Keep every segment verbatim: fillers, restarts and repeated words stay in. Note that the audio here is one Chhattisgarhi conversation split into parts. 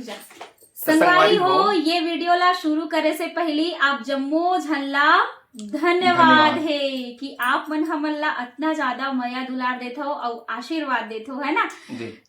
संगवारी हो, ये वीडियो ला शुरू करे से पहली आप जम्मो झन ला धन्यवाद हे कि आप मन हमन ला अतना ज्यादा मया दुलार देथव अउ आशीर्वाद देथव, है ना?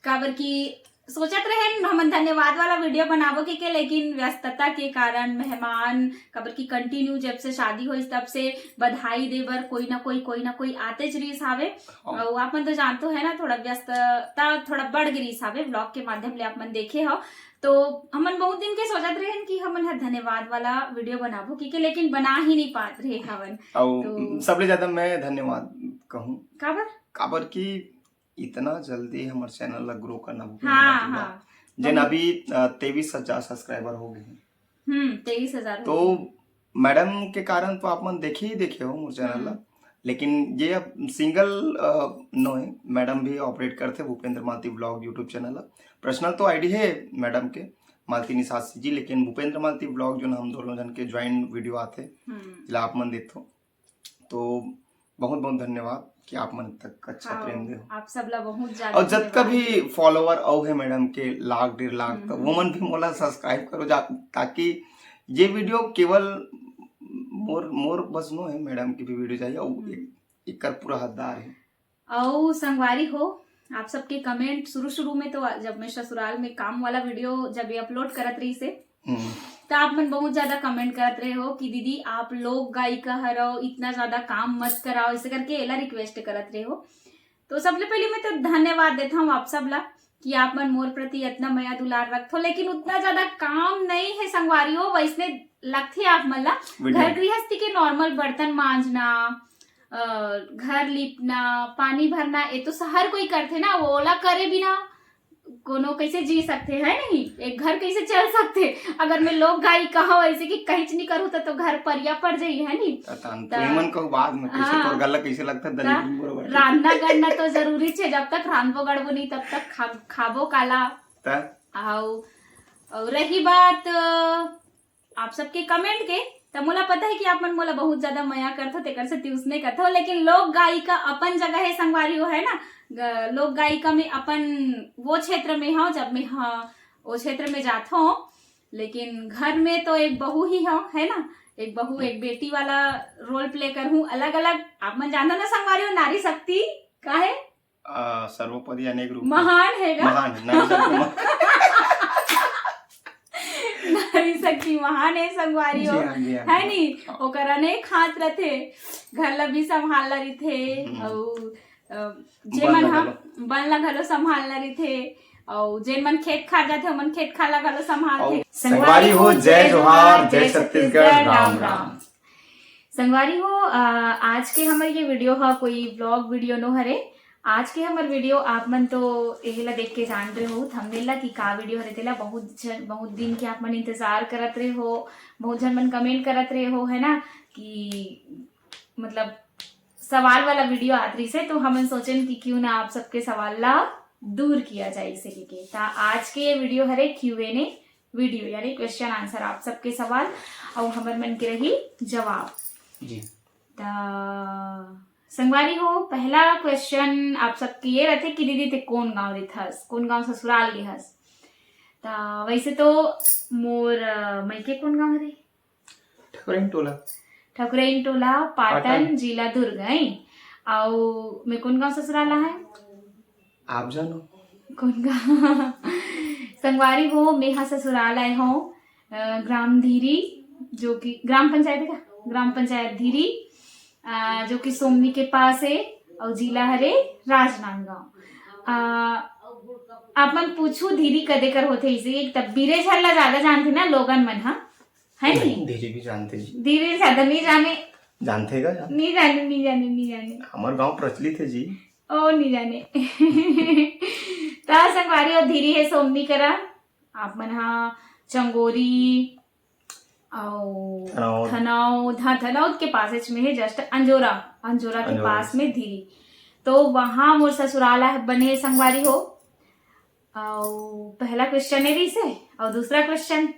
काबर कि सोचत रहेन हमन धन्यवाद वाला वीडियो बनाबो के, के लेकिन व्यस्तता के कारण मेहमान, काबर कि कंटिन्यू जब से शादी होइस तब से बधाई दे बर कोई ना कोई कोई ना कोई आतेच रिहिस हावे। अउ आप मन तो जानते हो, है ना, थोड़ा व्यस्तता थोड़ा बढ़ गे रिहिस हावे, ब्लॉग के माध्यम ले आप मन देखे हो। तो हमन बहुत दिन के सोचत रहेन कि हमन ह धन्यवाद वाला वीडियो बनाबो कि के, लेकिन बना ही नहीं पात रहे हवन। अउ तो सबले ज्यादा मैं धन्यवाद कहूँ। काबर? काबर कि इतना जल्दी हमर चैनल ला ग्रो करना भूपेंद्र हाँ, माथुर ला, हाँ। जेन अभी तेईस हजार सब्सक्राइबर हो गए हैं। हम्म, तेईस हजार हो तो गए। मैडम के कारण तो आप मन देखे ही देखे हो मोर चैनल ला, हम्म। लेकिन ये अब सिंगल नो है, मैडम भी ऑपरेट करते Bhupendra Malti blog YouTube channel ला। पर्सनल तो आईडी है मैडम के, मालती निषाद जी, लेकिन भूपेंद्र मालती ब्लॉग जो हम दोनों जन के ज्वाइंट वीडियो आते, हम्म। जिला आप मन देखो तो बहुत बहुत धन्यवाद कि आप मन तक अच्छा हाँ, प्रेम दे हो। आप सब ला बहुत ज्यादा और जतका धन्यवाद। भी फॉलोअर अउ है मैडम के लाख डेढ़ लाख, हम्म, तो हम्म। वो मन भी मोला सब्सक्राइब करो जा, ताकि ये वीडियो केवल मोर मोर बस नो है, मैडम की भी वीडियो चाहिए और हम्म। एक, एकर पूरा हकदार है। अउ संगवारी हो, आप सबके कमेंट शुरू शुरू में तो जब मैं ससुराल में काम वाला वीडियो जब ये अपलोड करत रही से, हम्म। तो आप मन बहुत ज्यादा कमेंट करत रहे हो कि दीदी आप लोक गायिका हरव, इतना ज्यादा काम मत कराओ, ऐसे करके एला रिक्वेस्ट करत रहे हो। तो सबले पहले मैं तो धन्यवाद देता हूँ आप सब ला कि आप मन मोर प्रति इतना मया दुलार रखथो, लेकिन उतना ज्यादा काम नहीं है संगवारी हो, वैसने लगथे आप मन ला। वीडियो। घर गृहस्थी के नॉर्मल बर्तन मांजना, अ, घर लिपना, पानी भरना, ये तो हर कोई करथे ना, वो ओला करे बिना कोनो कैसे जी सकथे, है नहीं? एक घर कैसे चल सकथे? अगर मैं लोक गायिका हूँ ऐसे कि कहीं नहीं करूँ तो, तो घर परिया पड़ जाई, है नहीं? त तान त तुमन कहू बाद में कैसे हाँ। तोर गला कैसे लगता त दलिद्री मोर बाटे। रांधना गढ़ना तो जरूरी छे, जब तक रांधबो गढ़बो नहीं तब तक खा, खाबो काला। त? आओ, और रही बात अ, आप सबके कमेंट के, त मोला पता है कि आप मन मोला बहुत ज्यादा मया करथो, तेकर से उसने कथो, लेकिन लोक गायिका अपन जगह है संगवारी हो, है ना? ग-, लोक गायिका में अपन वो क्षेत्र में हो, जब मैं हाँ वो क्षेत्र में जात हो, लेकिन घर में तो एक बहू ही हो, है ना? एक बहू, एक बेटी वाला रोल प्ले कर हूँ, अलग अलग। आप मन जानते ना संगवारी हो, नारी शक्ति का है? आ, सर्वोपरि अनेक रूप में। महान है गा? महान, नारी शक्ति महा- नारी शक्ति महान है संगवारी जी हो, हाँ, जी हाँ, है जी। नी? हाँ। ओकर अनेक हाथ रथे, घर ला भी संभालना रथे, हम्म। अउ, अ, जे बन मन ला हा, घलो। बन ला घलो संभालना रथे, अउ जेन मन खेत खार जाथे, ओमन खेत खार ला घलो संभालथे। अउ संगवारी हो, जय जोहार, जय छत्तीसगढ़, राम राम। संगवारी हो, अ, आज के हमर ये वीडियो ह कोई व्लॉग वीडियो नो हरे। आज के हमर वीडियो आप मन तो एहे ला देख के जान रहे हो, थंबनेल ला, कि का वीडियो हरे तेला। बहुत झन, बहुत दिन के आप मन इंतजार करत रहे हो, बहुत झन मन कमेंट करत रहे हो, है ना, कि मतलब सवाल वाला वीडियो आत रहिस हे, तो हमन सोचेन कि क्यों ना आप सबके सवाल ला दूर किया जाए इसे के। त आज के ये वीडियो हरे क्यू एन ए वीडियो, यानी क्वेश्चन आंसर, आप सबके सवाल अउ हमर मन के रही जवाब। जी। त संगवारी हो, पहला क्वेश्चन आप सबके ये रहथे कि दीदी ते कौन गांव रहिथस, कौन गांव ससुराल गे हस? त वैसे तो मोर, अ, मइके कौन गांव हरे? ठकुरइन टोला। ठकुरइन टोला, पाटन, पाटन। जिला दुर्ग, हैं? अउ मैं कौन गांव ससुराल आहे? आप जानो। कौन गांव? संगवारी हो, मैं हा ससुराल आए हो, अ, ग्राम धीरी, जो कि ग्राम पंचायत है क्या? ग्राम पंचायत धीरी, अ, जो कि सोमनी के पास है, अउ जिला हरे राजनांदगांव। अ, आप मन पूछू धीरी कदे कर होथे इसे, एक तब बीरे झर ला ज्यादा जानथे ना लोगन मन हा, है नहीं, नहीं? धीरे भी जानते जी। धीरे ज्यादा नहीं जाने। जानते का जान? नहीं जाने, नहीं जाने, नहीं जाने। हमार गांव प्रचलित है जी। ओ, नहीं जाने। त संगवारी हो धीरी है सोमनी करा, आप मन हा चंगोरी, अउ थनौद। थनौद, हाँ, थनौद के पास में है, जस्ट अंजोरा, अंजोरा के अंजोरा। पास में धीरी। तो वहाँ मोर ससुराल है बने संगवारी हो। अउ पहला क्वेश्चन है रहिसे, अउ दूसरा क्वेश्चन,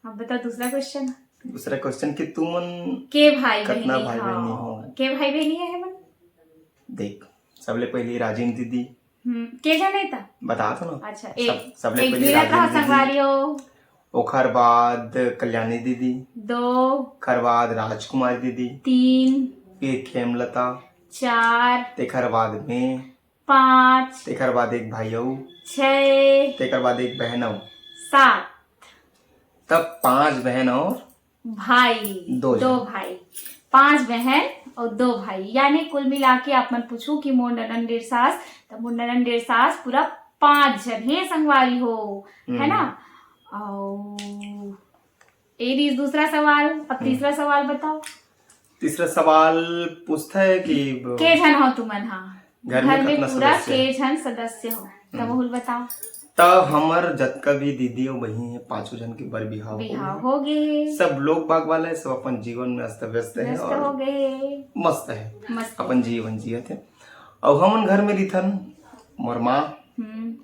आप बताओ दूसरा क्वेश्चन। दूसरा क्वेश्चन कि तुमन के भाई कतना बहिनी, भाई हाँ, बहिनी हो? के भाई बहिनी है मन? देख, सबले पहली राजिन दीदी, हम्म, के झन हे त? बता तो ना। अच्छा, सब- एक सबले एक पहले वीणा रागिनी रहा दीदी। संगवारी हो। ओखर बाद कल्याणी दीदी। दो। ओखर बाद राजकुमारी दीदी। तीन। फिर खेमलता। चार। तेखर बाद में। पाँच। तेखर बाद एक भाई अऊ। छः। तेखर बाद एक बहन अऊ। सात। तब पांच बहन और भाई। दो दो झन। भाई। पांच बहन और दो भाई, यानी कुल मिला के आप मन पूछू कि मोर ननंद डेढ़ सास, तो मोर ननंद डेढ़ सास पूरा पांच झन हे संगवारी हो, है ना? और ये रहिस दूसरा सवाल। अब तीसरा सवाल बताओ। तीसरा सवाल पूछता है कि के झन हो तुमन हा? घर में घर में कितना पूरा सदस्य है? के झन सदस्य हो, तब बोल बताओ। तब हमर जतका भी दीदी और बहिनी है, पांचों झन के बर बिहाव हो बिहाव गए। हो गए। सब लोग बाग वाला है, सब अपन जीवन में अस्त व्यस्त है व्यस्त हो और गए। मस्त है, मस्त। अपन जीवन जियत है। और हमन घर में रिथन, मोर माँ, हम्म।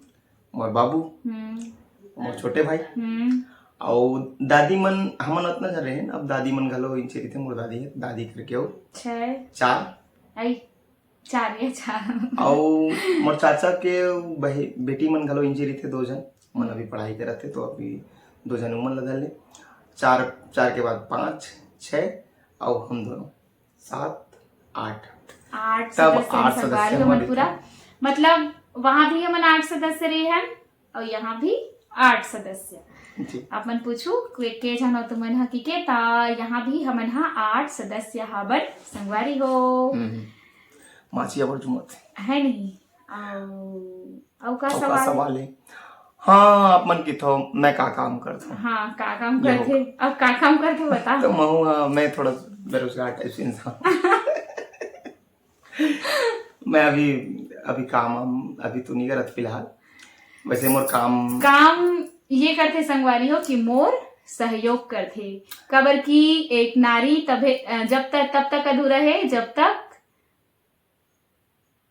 मोर बाबू, हम्म। मोर छोटे भाई, हम्म। और दादी मन, हमन अतना झन रहे। अब दादी मन घलो इंचे रिथे, मोर दादी है, दादी करके हो। छः। चार। आई, चार या चार। और मोर चाचा के बहे-, बेटी मन घलो इंचे रिथे, दो झन। मन अभी पढ़ाई करत थे, तो अभी दो झन उमन ला धर ले। चार, चार के बाद पाँच, छः, और हम दोनों, सात, आठ। आठ तब सदस्य आठ संगवारी सदस्य हो हमारे मन पूरा। थे। मतलब वहां भी हमन आठ सदस्य रहे हन और यहाँ भी आठ सदस्य। जी। आप मन पूछू के, के झन हो तुमन हा कि के, ता यहाँ भी हमन हा आठ सदस्य हाबन संगवारी हो। हम्म। माछी अबर जुमत है। है नहीं? अउ, अउ का अउ का सवाल? सवाल है? हाँ, आप मन किथो, मैं का काम करथो? हाँ, का काम ये करथे? अब का काम करथे बता। तो महू, हाँ, मैं थोड़ा बेरोजगार टाइप से इंसान। मैं अभी, अभी काम, अभी तो नहीं करत फिलहाल। वैसे मोर काम काम ये करथे संगवारी हो कि मोर सहयोग करथे, काबर कि एक नारी तभे, अ, जब तक, तब तक अधूरा है जब तक,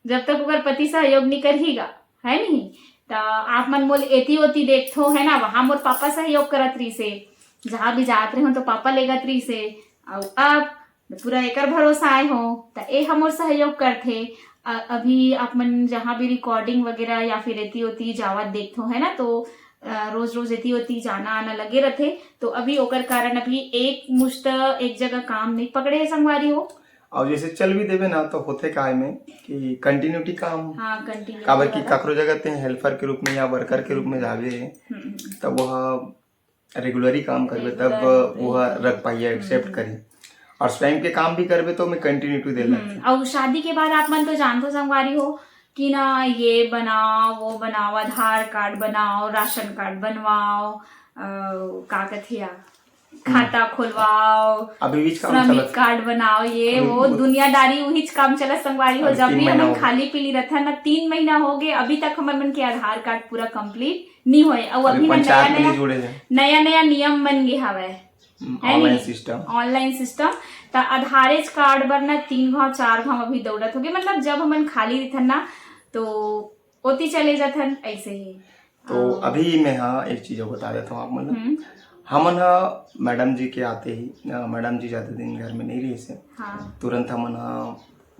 जब तक ओकर पति सहयोग नहीं करही गा, है नहीं? त आप मन मोल एती ओती देखथो, है ना, वहां मोर पापा सहयोग करत रहिसे, जहां भी जात रहे हो तो पापा लेगत रहिसे, अउ अब पूरा एकर भरोसा आए हो, त ए ह मोर सहयोग करथे। अ-, अभी आप मन जहाँ भी रिकॉर्डिंग वगैरह या फिर एती ओती जावत देखथो, है ना, तो अ, रोज रोज एती ओती जाना आना लगे रथे, तो अभी ओकर कारण अभी एक मुश्त एक जगह काम नहीं पकड़े है संगवारी हो। और जैसे चल भी देवे ना, तो होथे काय में कि कंटिन्यूटी काम, हाँ, कंटिन्यू काबर कि ककरो जगह ते हेल्पर के रूप में या वर्कर के रूप में जावे, तब वह रेगुलरी काम करबे, तब Regular वह रख पाइए, एक्सेप्ट करी। और स्वयं के काम भी करबे, तो मैं कंटिन्यूटी दे लगथे। और शादी के बाद आप मन तो जानथो संगवारी हो कि ना, ये बनाओ, वो बनाओ, आधार कार्ड बनाओ, राशन कार्ड बनवाओ, अ, का कथे या, खाता खोलवाओ, अभी बीच काम श्रमिक चलत। कार्ड बनाओ, ये अभी वो वो- दुनियादारी उही च काम चलत संगवारी हो। अभी जब तीन भी महीना हमन हो गया। खाली पीली रथन ना, तीन महीना हो गए, अभी तक हमर मन के आधार कार्ड पूरा कंप्लीट नहीं होए। अउ अभी अभी ना नया पंचायत में नया नहीं जुड़े हैं। नया नया नियम बन गे हवय, है ऑनलाइन नहीं? सिस्टम। Online system. त आधारेज कार्ड बर ना तीन घाव चार घाव अभी दौड़त होगे, मतलब जब हमन खाली रथन ना, तो ओती चले जाथन ऐसे ही। तो अभी मैं हाँ एक चीज और बता देता हूँ आप मन ला। हमन हा मैडम जी के आते ही, अ, मैडम जी ज्यादा दिन घर में नहीं रहिसे। हाँ। तुरंत हमन हा,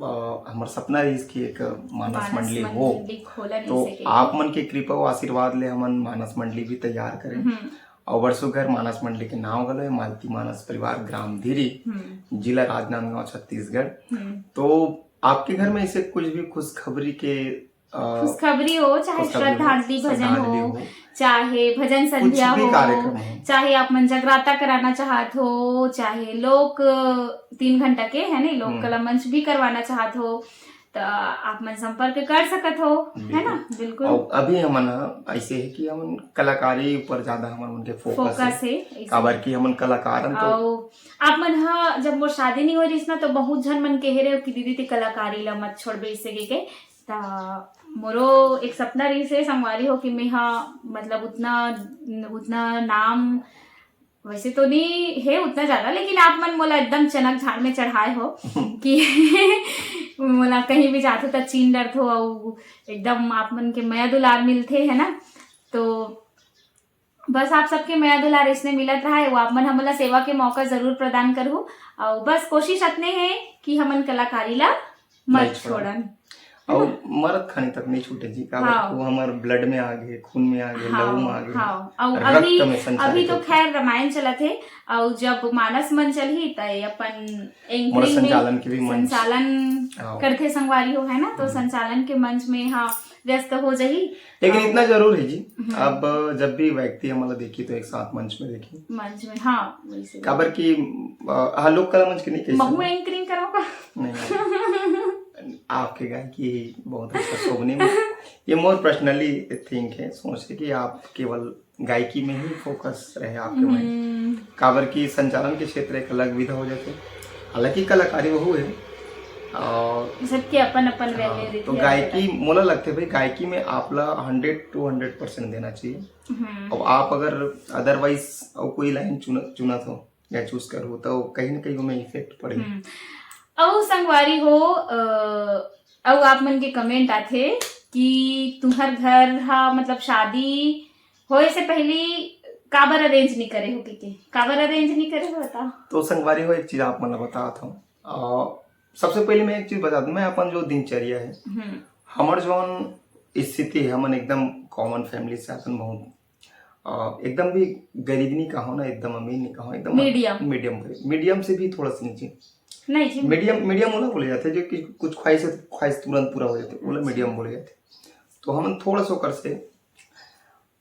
अ, हमर सपना रहिस कि एक मानस मानस मंडली हो। मंडली खोलन तो ऐसे के। आप मन के कृपा और आशीर्वाद ले हमन मानस मंडली भी तैयार करें। हम्म। और बरसो घर मानस मंडली के नाम घलो है मालती मानस परिवार, ग्राम धीरी, हम्म। जिला राजनांदगांव, छत्तीसगढ़। हम्म। तो आपके घर में ऐसे कुछ भी खुशखबरी के, अ, खुशखबरी हो, चाहे खुशखबरी हो, श्रद्धांजलि भजन श्रद्धांजलि हो, हो, चाहे भजन कुछ संध्या भी हो, कार्यक्रम हो। चाहे आप मन जगराता कराना चाहत हो, चाहे लोक, तीन घंटा के, है नहीं, लोक हम्म। कला मंच भी करवाना चाहत हो, तो आप मन संपर्क कर सकत हो, है ना? बिल्कुल। और अभी हमन ह ऐसे है कि हमन कलाकारी ऊपर ज्यादा हमन मन के फोकस फोकस है। है, ऐसे। काबर कि हमन कलाकार हन तो अउ आप मन ह जब मोर शादी नहीं हो रहिस ना, तो बहुत झन मन कहे रहे कि दीदी ते कलाकारी ला मत छोड़बे, ऐसे के, के। त मोरो एक सपना रहिस हे संगवारी हो कि मैं हा, मतलब, उतना, उतना नाम वैसे तो नहीं है उतना ज्यादा, लेकिन आप मन मोला एकदम चनक झाड़ में चढ़ाए हो कि मोला कहीं भी जाथो त चीन डरथो, अउ एकदम आप मन के मया दुलार मिलथे, है ना? तो बस आप सबके मया दुलार इसने मिलत रहा है, वो आप मन हमला सेवा के मौका जरूर प्रदान करहु। और बस कोशिश अतने है कि हमन कलाकारी ला मत नहीं छोड़न। छोड़न। अउ मरत खानी तक नहीं छूटे जी, काबर हाँ। कि वो हमर blood में आ गे, खून में आ गे, हाँ, लहू में आ गे, हाँ। अउ रक्त अभी, में संचारित अभी तो होथे। खैर रामायण चलत हे, अउ जब मानस मन चलही, त ये अपन मोला एंकरिंग में संचालन के भी मंच। संचालन हाँ। करथे संगवारी हो, है ना? तो हम्म। संचालन के मंच में, हाँ, व्यस्त हो जाही। लेकिन अउ इतना जरूर है जी, हम्म। अब जब भी व्यक्ति हमला देखी तो एक साथ मंच में देखी, मंच में, हाँ, वैसे। काबर कि अ, हाँ, लोक कला मंच के नहीं कही महू सकते। एंकरिंग करो का? नहीं, आपके गायकी ही बहुत अच्छा शोभनीय है। ये मोर personally think है, सोच है कि आप केवल गायकी में ही focus रहे आपके mind। हम्म, काबर कि संचालन के क्षेत्र एक अलग विधा हो जाते, हालांकि कलाकारी वहू है। और सबके अपन अपन हाँ, value रहिथे, तो गायकी मोला लगथे भाई, गायकी में आप ला hundred to hundred percent देना चाहिए। हम्म। अब आप अगर otherwise अउ कोई line चुन चुनत हो या choose करो तो कहीं ना कहीं ओमे effect पड़ही। हम्म। अउ संगवारी हो, अ, अउ आप मन के comment आथे कि तुम्हर घर हा, मतलब, शादी होए से पहली काबर arrange नहीं करे हो, के, के काबर arrange नहीं करे हो, बता। तो संगवारी हो, एक चीज आप मन ला बतात हूँ। अ, सबसे पहले मैं एक चीज बता दूं, मैं अपन जो दिनचर्या है, हम्म। हमर जौन स्थिति है, हमन एकदम common family से आथन, बहुत अ, एकदम भी गरीब नहीं कहो ना, एकदम अमीर नहीं कहो, एकदम Medium। Medium, medium से भी थोड़ा सा नीचे। नहीं जी। Medium, medium ओला बोले जाथे जो कि कुछ ख्वाहिश है, ख्वाहिश तुरंत पूरा हो जाथे, ओला अच्छा। Medium बोले जाथे। तो हमन थोड़ा सा ओकर से,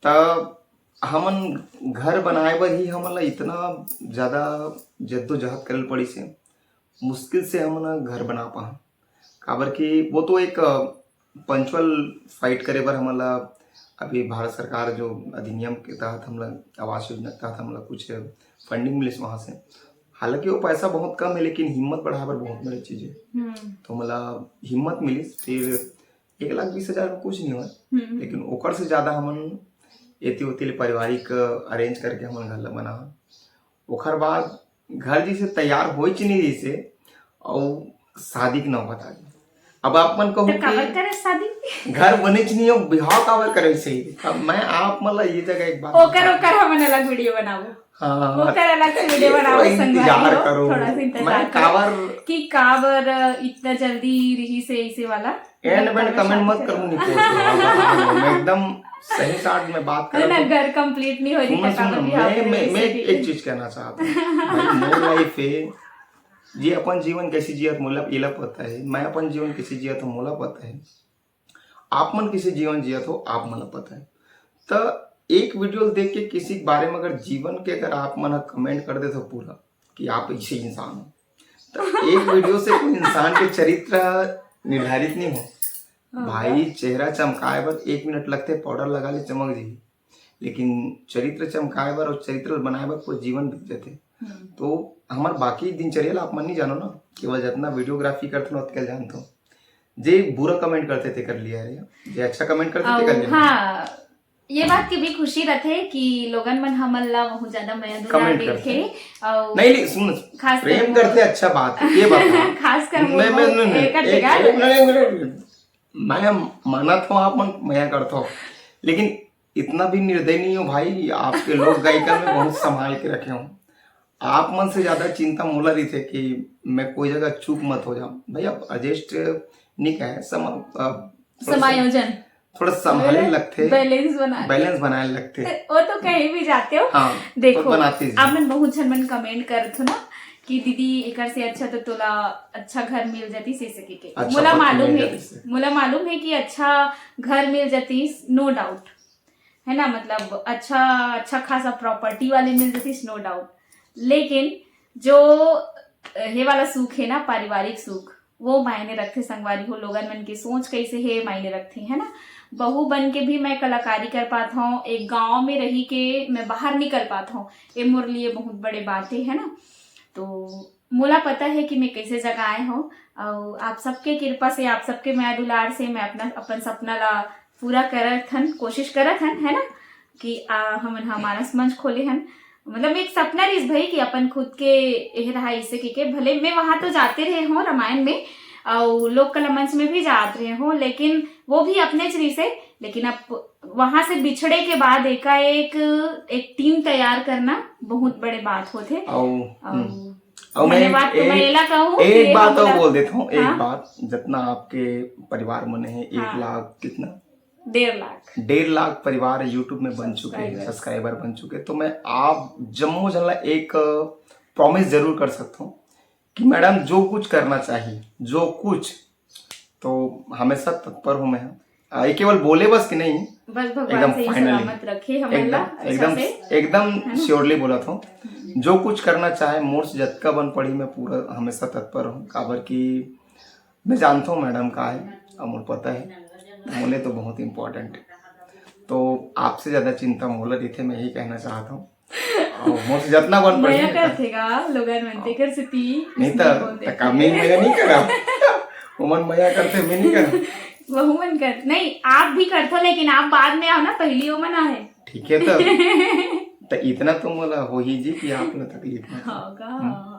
त हमन घर बनाए बर ही हमन ला इतना ज्यादा जद्दोजहद करे ल पड़ी से, मुश्किल से हमन ह घर बना पाहन। काबर कि वो तो एक, अ, पंचुअल fight करे बर हमन ला अभी भारत सरकार जो अधिनियम के तहत हमला, आवास योजना के तहत हमला कुछ funding मिलिस वहाँ से। हालांकि वो पैसा बहुत कम है, लेकिन हिम्मत बढ़ाए बर बहुत बड़ी चीज है। हम्म। तो हमला हिम्मत मिलिस, फिर एक लाख बीस हजार में कुछ नहीं हुआ, हम्म। लेकिन ओकर से ज्यादा हमन एती ओती ले पारिवारिक arrange करके हमन घर ला बनाहन। ओकर बाद घर जैसे तैयार होइच नहीं जैसे, अउ शादी के नौबत आ गई। अब आप मन कहू तो काबर कि करे शादी? घर बनेच नहीं हो, बिहाव काबर करे सही? अब मैं आप मन ला ये जगह एक बात ओकर, बताऊं। ओकर हमन अलग video बनाबो। हाँ, ओकर अलग से video थोड़ा बनाबो, इंतजार संगवारी हो, करो। थोड़ा सा इंतजार मैं करो। काबर कि काबर इतना जल्दी रही से इसे वाला एंड घर में काबर कमेंट मत शादी करूँ, करो। नहीं पोस्ट करूँ। हाँ, हाँ, हाँ, मैं एकदम सही साथ में बात है कर ना, रहा हूँ। घर कंप्लीट नहीं हो रही सुनो, था, काबर सुनो, भी आप मैं, मैं, ऐसे मैं भी। एक चीज कहना चाहता हूँ भाई, मोर लाइफ है, ये अपन जीवन कैसे जियत मोला एला पता है, मैं अपन जीवन कैसे जियत हूँ मोला पता है, आप मन कैसे जीवन जियत हो आप मन ला पता है। तो एक वीडियो देख के किसी के बारे में अगर जीवन के अगर आप मन कमेंट कर देते हो पूरा कि आप ऐसे इंसान हो, तो एक वीडियो से कोई इंसान के चरित्र निर्धारित नहीं हो। हाँ, भाई, चेहरा चमकाए बर एक मिनट लगथे, पाउडर लगा ले, चमक जाही, लेकिन चरित्र चमकाए बर और चरित्र बनाए बर पूरा जीवन बीत जाथे। हम्म। तो हमर बाकी दिनचर्या ला आप मन नहीं जानो ना, केवल जितना वीडियोग्राफी करथे ना ओतके जानथो। जे बुरा कमेंट करथे तेकर लिए हरे, जे अच्छा कमेंट करथे अउ तेकर लिए नहीं। हाँ, ये बात की भी खुशी रथे कि लोगन मन हमन ला बहुत ज्यादा मया दुलार कमेंट देथे। करथे। अउ नहीं, नहीं, सुन, खास कर प्रेम मोर, करथे, अच्छा बात है, ये बात है। खास कर मैं, मैं, मोर नहीं, नहीं, एक एक, जगह एक, नहीं, नहीं, नहीं, मैं मानत हूँ आप मन मया करत हो, लेकिन इतना भी निर्दयी नहीं हो भाई, आपके लोक गायिका में बहुत संभाल के रखे हो। आप मन से ज्यादा चिंता मोला रहिथे कि मैं कोई जगह चूक मत हो जाऊं। भैया, एडजस्ट नहीं कहे, सम-, अ, थोड़ा सा, समायोजन, थोड़ा संभाले लगथे, बैलेंस बना, बैलेंस बनाए लगथे। वो तो कहीं भी जाते हो। हाँ, देखो, तो बनाते जी। आप मन बहुत झन मन कमेंट करत हो ना कि दीदी एकर से अच्छा तो तोला अच्छा घर मिल जाती से सके के। अच्छा मोला पति मालूम मिल है, जाती से। मोला मालूम है कि अच्छा घर मिल जाती, नो डाउट, है ना, मतलब अच्छा, अच्छा खासा प्रॉपर्टी वाले मिल जाती, नो डाउट। लेकिन जो हे वाला सुख है ना, पारिवारिक सुख, वो मायने रखथे संगवारी हो। लोगन मन के सोच कैसे हे, मायने रखथे, है ना। बहू बन के भी मैं कलाकारी कर पात हूँ, एक गांव में रही के मैं बाहर निकल पात हूँ, ये मोर लिए बहुत बड़े बात है, है ना। तो मोला पता है कि मैं कैसे जगह आए हूँ, और आप सबके कृपा से, आप सबके मया दुलार से मैं अपना, अपन सपना ला पूरा करत हन, कोशिश करत हन, है ना, कि आ, हमन हा मानस मंच खोले हन। मतलब एक सपना रहिस भाई कि अपन खुद के एह रहा इसे के, के भले मैं वहां तो जाते रहे हूँ रामायण में और लोक कला मंच में भी जात रहे हूँ, लेकिन वो भी अपने च रहिसे। लेकिन अब वहां से बिछड़े के बाद एकाएक एक टीम तैयार करना बहुत बड़े बात होथे। अउ, अउ हम्म। और मैं धन्यवाद तो मैं एक, एला कहूँ एक कि बात हम और लोग बोल देता हूँ, एक हाँ। बात, जितना आपके परिवार में है, एक हाँ। लाख कितना, डेढ़ लाख। डेढ़ लाख परिवार YouTube में बन चुके हैं, Subscribers। सब्सक्राइबर बन चुके हैं। तो मैं आप जम्मो झन ला एक प्रॉमिस जरूर कर सकता हूँ कि मैडम जो कुछ करना चाहिए, जो कुछ, तो हमेशा तत्पर हूँ मैं। आ, ये केवल बोले बस कि नहीं, बस भगवान एकदम सही finally। सलामत रखे हमन ला एकदम अच्छा एकदम से। एकदम है ना? श्योरली बोला था। जो कुछ करना चाहे, मोर से जतका बन पड़ी, मैं पूरा हमेशा तत्पर हूँ, काबर कि मैं जानता हूँ मैडम का है, और मोर पता है, मोले तो बहुत इम्पोर्टेंट। तो आपसे ज्यादा चिंता मोला रहिथे, मैं यही कहना चाहता हूँ। और मोर से जतना बन पड़ी मया ना, करथे गा लोगन मन, तेकर सेती नहीं इसने तो बोल देथे। कमी मैं नहीं करा, ओमन मया करथे, मैं नहीं करा। वहू मन कर नहीं, आप भी करथो, लेकिन आप बाद में आओ ना, पहली ओमन आहे। ठीक है, तो तो इतना तो मोला हो ही जी कि आप ला तकलीफ ना। हाँ का? हम्म।